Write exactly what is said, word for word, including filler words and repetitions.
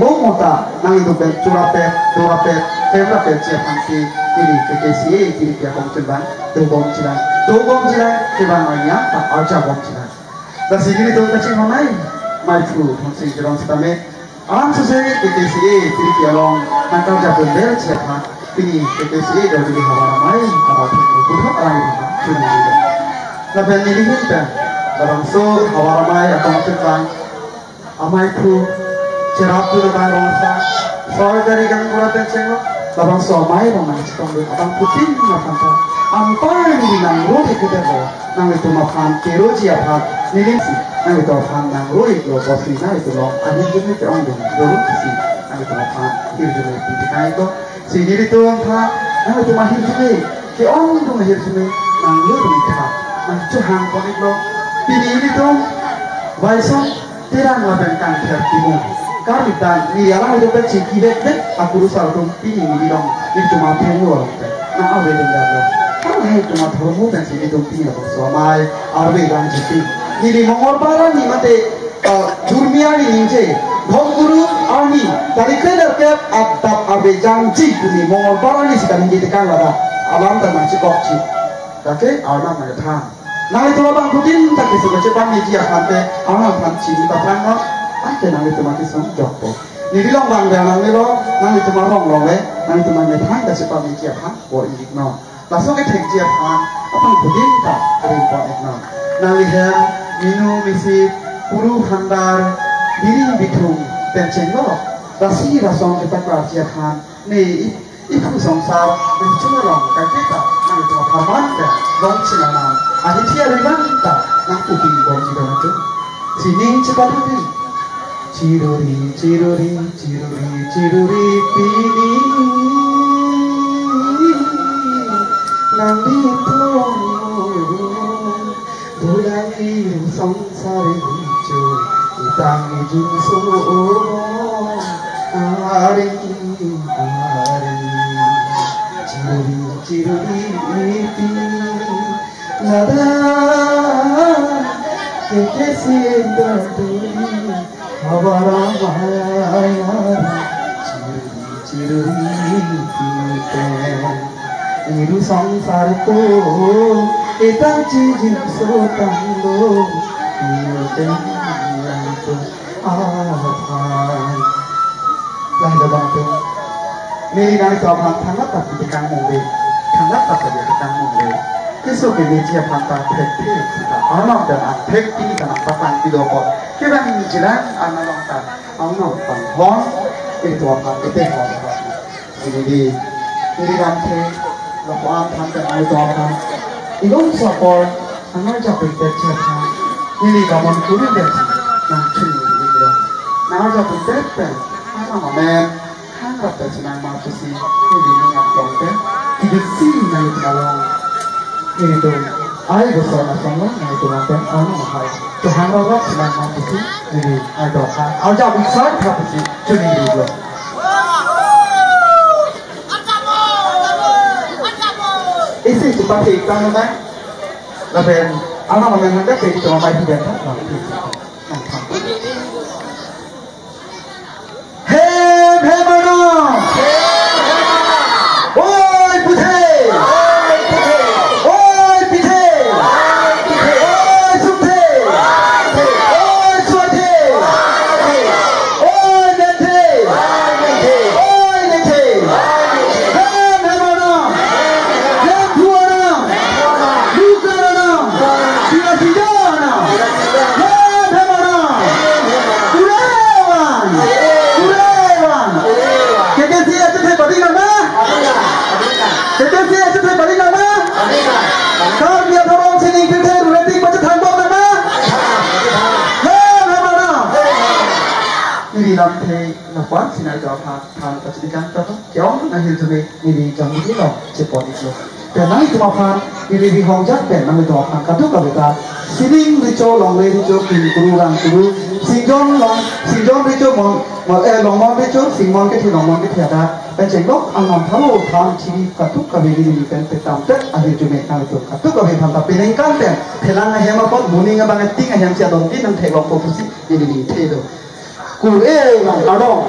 Bom mota nangtum pen churapet, durapet, pemrapet si aphan si neli K K C A Tiriki akomchunbang dobomjilang, dobomjilang, kevang anya ta arjabomjilang. Lasi nelitum kachinghon-ai maiphu Thangsing Teron sitame, alam suse K K C A Tiriki along nangkarjapon ber si aphan pini K K C A Dordili Havar Amei arong thengno puthot alang iphan chunri. Lapen neli ahin pen labangso Havar Amei akomchunbang amaiphu cherap tu nata rongsa, sorkari gaonbura pen chenglo, labangso amei rong nangchetongdun abangphutin aphan ta anpar neli nangro thekthedet lo, nanglitum aphan keroji aphan neli si nanglitum aphan nangro-iklo pusi nanglitum along ahirjume ke-ongdun dolo pusi nanglitum aphan hirjume pipikang-iklo. Si nelitum aphan nanglitum ahirjume ke-ongdun ahirjume nanglodun tha nangchohangpon-iklo. Pini nelitum Baisong Terang lapen Kangthir Timung karmi ta neli alanglitum pen chingki vekvek akurusar atum pini neli along, nelitum apheng along pen nang-avedun damlo. Halatum adhormo pensi nelitum pini labangso amei arve dangji pini. Neli Mongolbar arni mate, eh, Jurmi arni ningje, Dhomkuru arni, tarik kre-nerkep adap arve jangji pini Mongolbar arni sita ningje tekang ladak alam ta nangchekokji. Lake Arnam nangkethan. Nanglitum abangphutin ta kesung kachepameji aphan te Arnam aphan chini paprangnon. Anke nanglitum akesung jokpo. Neli along bang nanglelo, nanglitum arong along le, nanglitum amethang kachepameji aphan bor-iknon. Laso kethekji aphan abangphutin ta ringpon-iknon. Nangli hem, minu, misip, puru, handar, biri, bithung pen chenglo. Lasi lasong kepaklarji aphan ne i, iphu songsar nangchungrong kaiketa nangtum apharman pen longchinanam ahithi arimang ta nangpupibomji don atum. Sining chepathupi. Chiruri, chiruri, chiruri, chiruri, pini nangli thong dolang iru songsar iru cho, itang ijin so ari, ari. Chiruri, chiruri, pini nada kekesi daduri. Havar Amei, chiruri chiruri pite, iru songsar ko, etang chijin so tanglo, iru teng yang ko aphan. Lahelo bangtum. Neli nanglitum aphan thangnat ta pipikang mungve. Thangnat ta pipikang mungve. Keso kemeji aphan ta thekthe sita Arnam pen angthek pini ta nangpatang pilo ko. Kevang neli jilang Arnam along ta Arnam panghon, ilitum aphan ite hon. Neli, neli lamthe, lapu-an than pen nanglitum aphan ilong sapor nangarjapon tet chethan, neli kamon kuru pen nangchun neli lo. Nangarjapon tet pen Arnam amen hangrap ta chenang ma pusi neli ning angtong pen kibisi nangtum along. Nelitum ai bosor asonlo nangtum pen Arnam ahai chohangrap chenang ma pusi neli ai doha arjap isar tha pusi chunri lo. Isi chepathe tang na. Lapen Arnam amen hangke itum amei piden tha. Hem hem Arnam. Oi puthe. Oi pithe. Oi sumthe. Oi suathe. Oi nenthe. Oi nenthe. Hem hem Arnam. Hem phu Arnam. Lukra Arnam. Sila sija Arnam. Hem hem Arnam. Urevan. Urevan. K K C A athe padi nang ma? K K C A athe padi nang ma? Karbi adhorom sining pirthe rureti pachethangbom nang ma? Hem hem Arnam. Neli lamthe lapu-an si nanglitum aphan than pachini kang tato. Ke-ong ahirjume neli jangmi lo chepon-iklo. Pen nanglitum aphan neli rihongjak pen nanglitum aphan kadokave ta sining recho, longri recho, king kuru rang kuru, singjon long, singjon recho mon, mon, eh, longmon recho, singmon kethe longmon kethe adak pen chenglok Arnam thalo than chiri kadokave neli pen petam tet ahirjume nanglitum kadokave aphan ta peningkan pen phelang ahem apot moning abang ting ahem si adon tin nangtheklongpo pusi neli ningthe do. Kur-e nang arong,